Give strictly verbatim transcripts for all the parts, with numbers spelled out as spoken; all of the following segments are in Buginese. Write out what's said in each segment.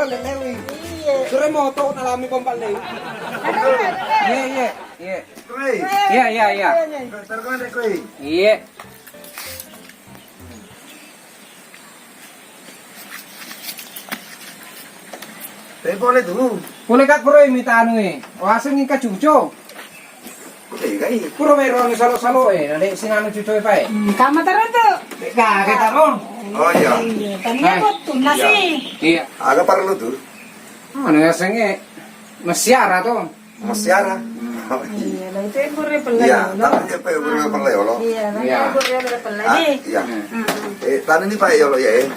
Lelewi. Iya. Sure moto nalami pompa lei. Iya, iya, iya. Iya, iya, iya. Iya. Tapi boleh tuh. Boleh kak, bro, minta anu eh. Waseng ka cuco. Oke, kai. Pura mai ruang salo-salo eh, na de' sinanu cuco e pae. Hmm, kama taro tu. Ka, ka taro. Oh iya. Iya, tania bottu nasi. Iya. Aga parellu tu? Anu yasengnge masiara to. Masiara. Iya, la itu yang pura pella. Iya, tapi dia pura pella yolo. Iya, la itu yang pura pella. Iya. Eh, tadi ini Pak yolo ya, eh.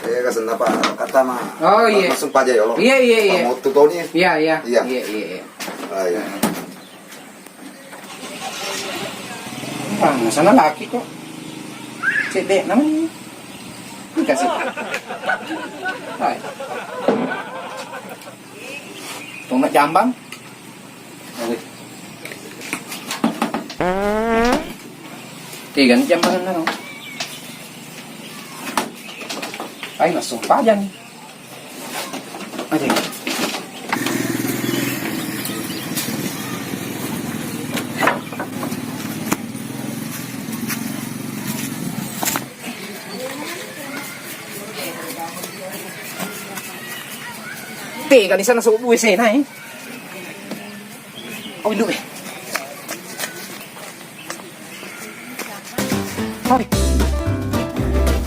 Eh, kasih apa? Kata ma. Oh iya. Langsung paja yolo. Iya, iya, iya. Mau tuh Tony. Iya, iya. Iya, iya, iya. Ah, iya. Bangsa na laki kok. Cedde namanya. Dikasih. Hai. Tong na jambang. Oke. Oke, kan jambang na. Hai, langsung pajan. Aja. Tega di sana sobu sena eh. Oh, induq e. Tarik.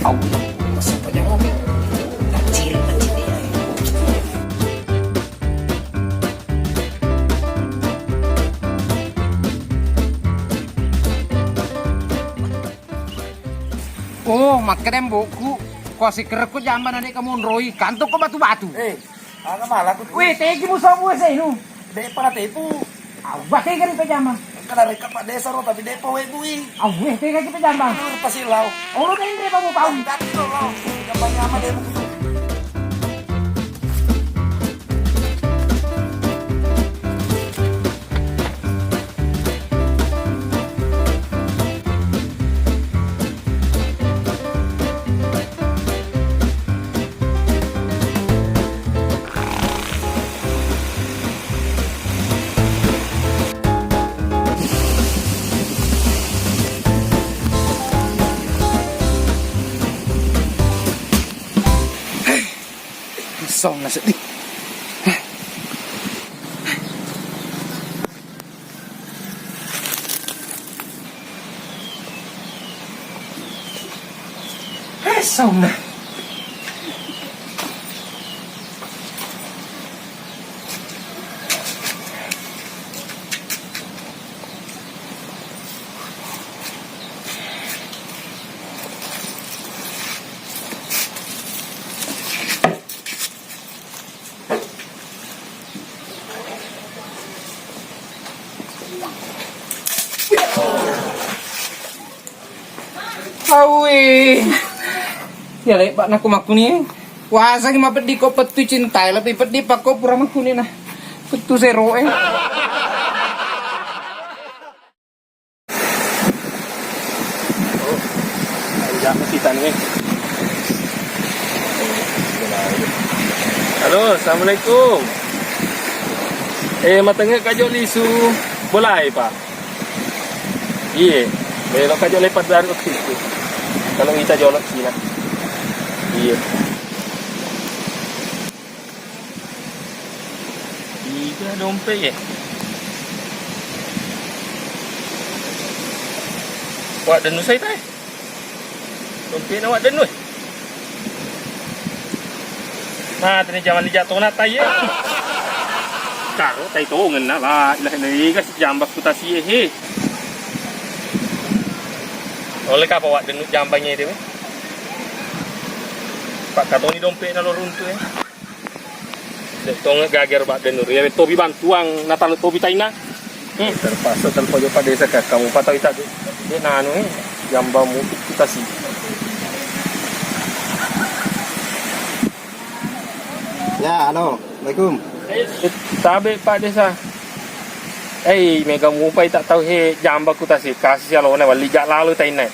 Au, masuk aja ngopi. Kecil, kecil ya. Oh, makkeda mbokku, ko sikkerekku jambang na de' kamonroi, kantok ko batu-batu. Eh, aga malaku tu. Weh, tegi musobu senu. De'pa natepu. Awwa, tega ri pejambang. Engka narekka Pak Desa ro, tapi de'pa webbui. Awwe, tega ki pejambang. Anu, pasi lao. Olo denre pa mupau. Tapi lo lao. Jambang nyama demu kutu. Kosong na seddi. Kosong na. Awi. Ya, lebba'na ku makkuni. Wasangi mapeddi ko pettu cintai, lebih peddi pakko pura makkuni na. Pettu sero e. Halo, assalamualaikum. Eh, matengngekka jo lisu bolae, Pak? Iye, melokka jo lepas dari waktu itu. Kalau kita jolok Cina. Iye. Iga dompet ye. Wah, dan usai tai. Dompetna wak dennu e. Nah, tadi jaman lijak tona tai e. Karo tai tongenna, la ilaha illallah, iga sijambak ku tasi e, he. Oleh kapa wak dennu jambang e de we. Pak katoni dompetna lo runtu e. Dek tong gager bak denur. Ya tobi bantuang natalo tobi taina. Hmm. Terpaksa telepon jo Pak Desa ka kamu patau ita de. Dek nanu e jambang mutu kita si. Ya, halo. Assalamualaikum. Eh, tabe Pak Desa. Eh, mega mupa ita tau he jambang ku tasi kasi alona wali jak lalu taina.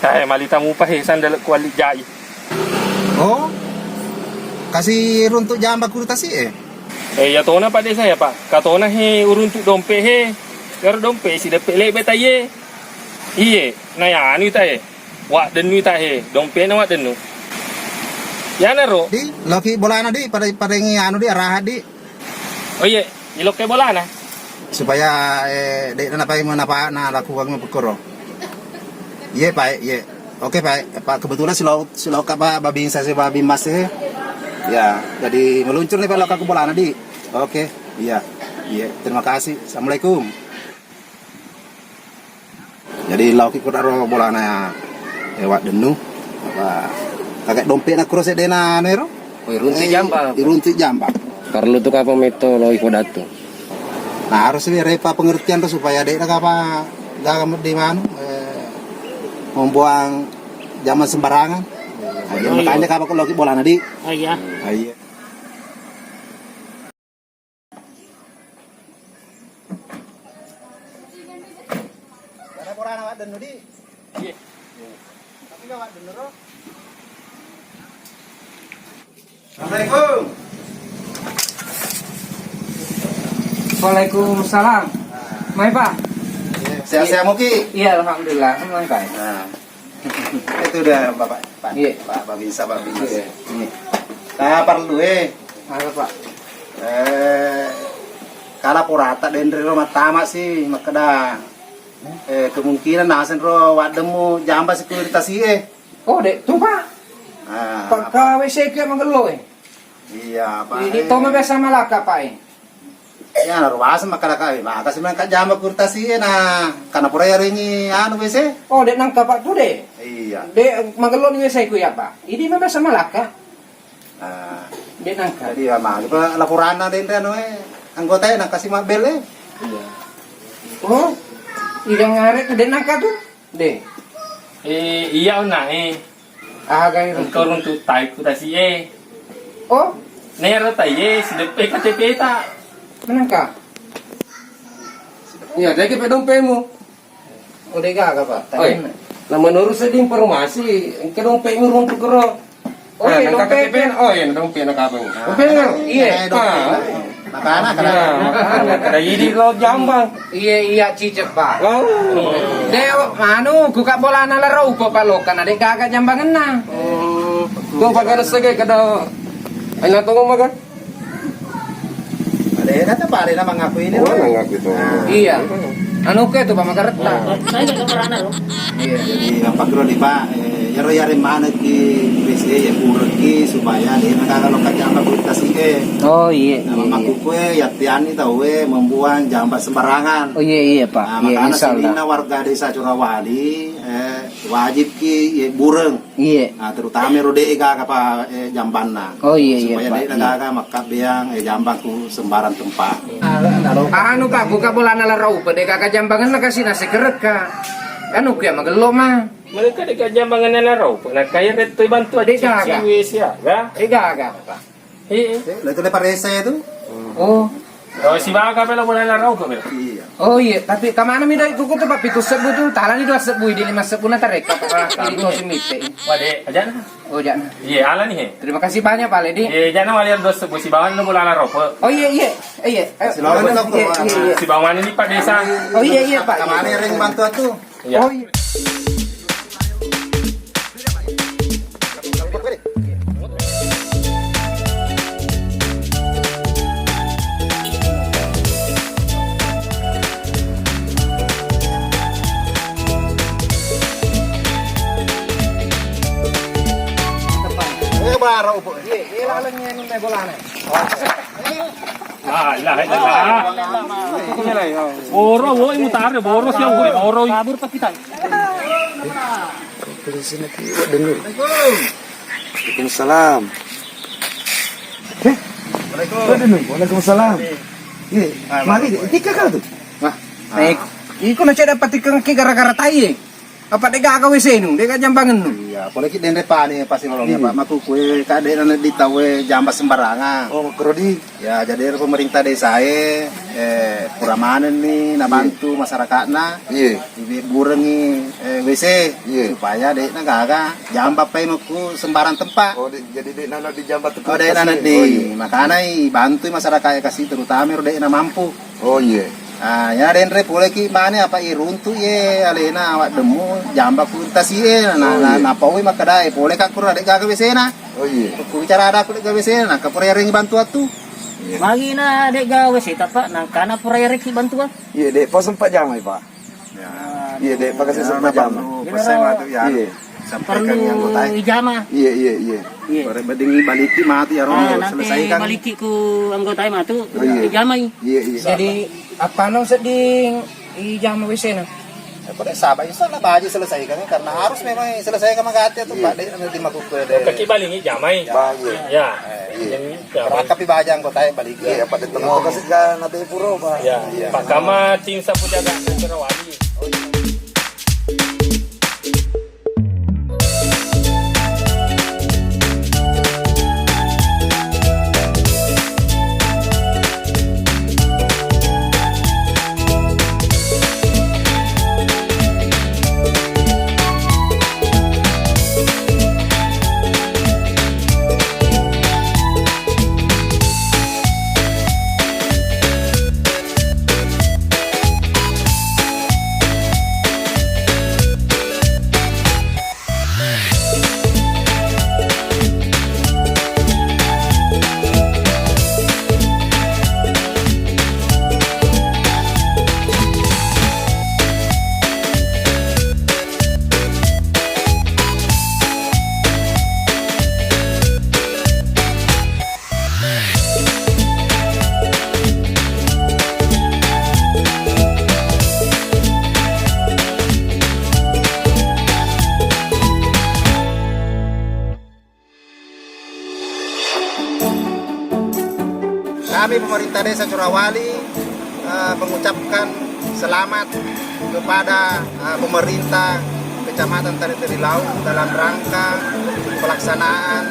Eh, malita mupa he sandal ku wali jai. Oh? Kasi runtu jamba ku ri tasi e. Eh, iya tona, Pak Desa, ya, Pak. Katona he uruntu dompe he. Ero dompe sideppe lebe taye. Iye, na ya anu ita he. Wa dennu ita he, dompe na wa dennu. Yana ro. Di, loki bolana di, pada, pada ngi anu di, arahat di. Oh iye, ilokke bolana. Supaya, eh, de' na napai manfaatna laku wang pekkoro. Iye, Pak, iye. Oke, Pak. Pak, kebetulan silo, silo ka, Pak, babinsa si babin mas, eh. Ya, jadi meluncur nih, Pak, laku bolana di. Oke, iya. Iya, terima kasih. Assalamualaikum. Jadi, laoki kudaro bolana, eh, wa dennu. Apa, kagak dompetna kuro seddena anu ero? Oh, irunti jamba. Irunti jamba. Parellu tu kapang metto lao iko datu. Nah, harus repa pengertian tu supaya de' nakapa gaga di manu, eh, membuang jamba sembarangan. Nah, jadi makanya kapang laoki bolana di. Oh iya. Ah, iya. Ada bolana wa dennu di. Iya. Tapi nggak wa dennu ro. Assalamualaikum. Waalaikumsalam. Mai, Pak. Sehat-sehat muki? Iya, alhamdulillah. Mai, Pak. Nah. Itu udah Bapak, Pak, iya. Pak Babinsa, Pak Binsa. Iya. Ini. Nah, parellu, eh. Apa, Pak? Eh, kala porata denre ro mattama si, makkeda, eh, kemungkinan naseng ro waddemmu jamba sikulitasi, eh. Oh, de' tu, Pak. Ah, Pak, apa? Ka W C ke magello, eh. Iya, Pak, ini eh. Toma biasa malaka, Pak, eh. Iya, na ruwaseng makkada-kada, eh, makasi mengka jama kurtasi, eh, na kana pura yaringi anu W C. Oh, de' nangka, Pak, tu de'. Iya. De' magello ni W C ku ya, Pak. Idi memang sama laka. Ah. De' nangka. Jadi ya magi pa laporanna denre anu, eh, anggota, eh, nangkasi mabbel, eh. Iya. Oh, idang ngare tu de' nangka tu? De'. Eh, iya, onna, eh. Aga iro? Engka uruntu tai ku tasi e. Oh? Nero tai e, sideppe K T P ta. Menangka? Iya, jaga pe dompemu. Oh, de' gaga, Pak. Oi. Tanya. Nah, menurut saya di informasi, engka dompemu runtu kero. Oh, nah, iya, nangka dompet. K T P, oh, iya, dompet na kapang. Dompet na? Iya. Eh, dompet. Ah. Makana, iya, makana. Kada idi lo jambang. Iya, iya, cicek, Pak. Oh. De', anu, ku ka bolana la raupa, Pak, lokana de' gaga jambangenna. Oh. Tuh, Pak, kada sege, kada. Aina tunggu, Pak. Ada, kata Pak, ada nama ngaku ini, oh, Pak. Ngaku itu. Nah. Iya. Anu ke tu, Pak, makaretta. Nah. Saya ada orang anu. Iya, jadi apa kira di, Pak, eh, yaro yare maneki, W C ya kureki supaya de' na gaga lokka jamba kulitasi e. Oh, iya, iya, iya. Nah, mamakku kue, yattiani tau e membuang jamba sembarangan. Oh, iya, iya, Pak. Nah, iya, makana insyaallah. Sininna warga desa Curawali, eh, wajibki, eh, bureng. Iya. Nah, terutama ro de' gaga pa, eh, jambanna. Oh, iya, iya, Pak. Supaya de' na gaga makkabbeang, eh, jambang ku sembarang tempat. Anu, Pak, ku ka bolana la raupa, de' gaga jambangenna kasi nase kerekka. Anu, ku ya magello, ma. Mereka de' gaga jambangenna la raupa, na kaya retto bantu de' gaga. Ciwi sia, ga? De' gaga, Pak. Eh, eh. Eh, lo itu le paresa itu. Oh. Oh, sibaga pela bolana la raupa, pela. Iya. Oh, iya, tapi kamana mi doi kuku tu, Pak, pitu sebbu tu, talani dua sebbu, di lima sebbu na tarekka, Pak. Ah, di tosi mitte. Wah, de', ajana. Oh, jana. Iya, ala ni, he. Terima kasih banyak, Pak Ledi. Iya, jana walian dua sebbu, sibawa lo bolana la raupa. Oh, iya, iya. Iya. Eh, sibawa, iya, iya, iya. Sibawa ini, Pak Desa. Oh, iya, iya, Pak. Kamana yang bantu tu? Iya. Oh, iya. Eh, barang upo. Iya, iya, lalengnya ini bolana. La ilaha illallah. Boro, woi, mutare, boro, sia, woi, boro. Kabur, Pak, kita. Waalaikumsalam. Eh? Waalaikumsalam. Iya. Mari, tika kau tu. Wah, naik. Iko na cedda patikeng ki gara-gara tai. Apa de' gaga W C nu, de' gaga jambangennu? Iya, pole ki denre pani pasti lolongnya, Pak. Makkukue ka de' na di tau e jamba sembarangan. Oh, makkuro di. Ya, jadi ero pemerintah desa e, eh, pura manenni nabantu masyarakatna. Iya. Diburengi, eh, W C supaya de' na gaga jamba pai mekku sembarang tempat. Oh, de-, jadi de' nana di jamba tu. Oh, de' nana di. Makana i bantu masyarakat e kasi, terutama ero de' na mampu. Oh, iya. Ah, ya denre pole ki mane apa iruntu ye alena awak demmu jamba ku tasi e na, na, na paui makkeda e pole ka kura de' gaga W C na. Oh, iya. Ku bicara ada ku de' gaga W C na, ka pura yarengi bantuan tu. Iya. Magi na de' gaga W C ta, Pak, nangkana pura yarengi bantuan. Iya, de' pa sempat jamai, Pak. Ya. Iya, de' pa kasi sempat jamai. Perlu pesen matu ya. Iya. Sampaikan perlu anggota e. Ijama. Iya, iya, iya. Iya. Pare bedingi baliki matu ya, Ron, selesaikan. Baliki ku anggota e matu. Oh, iya. Ijamai. Iya, iya. Jadi, apa no sedding ijama W C na? Ya, pada sabar, insya Allah baji selesaikan, karena harus memang selesaikan magati atau Pak, de' nanti makuku de'. Kaki balingi jamai. Baji. Ya. Iya. Jadi, berangkat pi baja anggota e baliki. Iya, Pak, de' tengok kasih ga nanti puro, Pak. Ya. Iya. Pak Kama, tim sapu jaga Surawali. Kami pemerintah Desa Curawali, eh, mengucapkan selamat kepada, eh, pemerintah Kecamatan Tari-Tari Lau dalam rangka pelaksanaan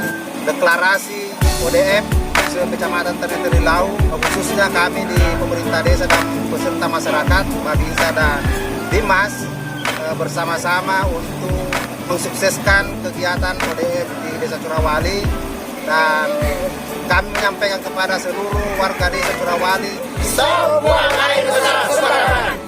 deklarasi O D F se-, Kecamatan Tari-Tari Lau, khususnya kami di pemerintah desa dan beserta masyarakat, Babinsa dan Dimas, eh, bersama-sama untuk mensukseskan kegiatan O D F di Desa Curawali. Dan kami menyampaikan kepada seluruh warga Desa Curawali, Salam buang air besar Semarang.